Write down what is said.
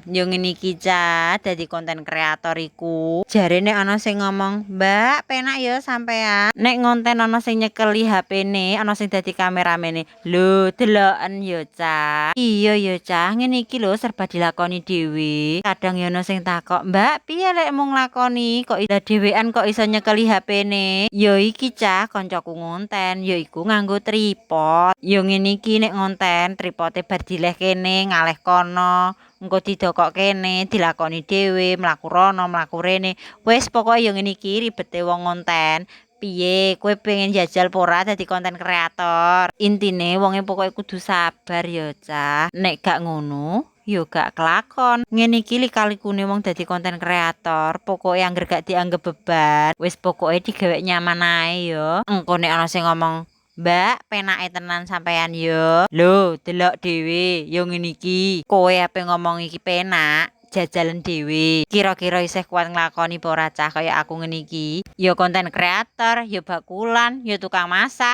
Yo ngene iki, Cah, dadi konten kreator iku. Jare nek ana sing ngomong, "Mbak, penak ya sampean." Nek ngonten ana sing nyekeli HP-ne, ana sing dadi kameramene. Lho, deloken yo, Cah. Iya yo, Cah, ngene iki lho serba dilakoni dhewe. Kadang yo ana sing takok, "Mbak, piye lekmu nglakoni kok ida dhewean kok iso nyekeli HP-ne?" Yo iki, Cah, koncoku ngonten, yo iku nganggo tripod. Yo ngene iki nek ngonten, tripode bar dileh kene, ngaleh kono, engko didokok kene, dilakoni dhewe, mlaku rono, mlaku rene. Wis pokoke yo ngene iki ribete wong ngonten. Piye, kowe pengen jajal apa ora dadi konten kreator? Intine wonge pokoke kudu sabar yo, Cah. Nek gak ngono, yo gak kelakon. Ngene iki lika-likune wong dadi konten kreator, pokoke angger gak dianggep beban, wis pokoke digawe nyaman ae yo. Engko nek ana sing ngomong, "Mbak, penake tenan sampean yo." Lho, delok dhewe, yo ngene iki. Kowe ape ngomong iki penak, jajalen dhewe. Kira-kira isih kuat nglakoni apa ora, Cah, kaya aku ngene iki? Ya konten kreator, ya bakulan, ya tukang masak.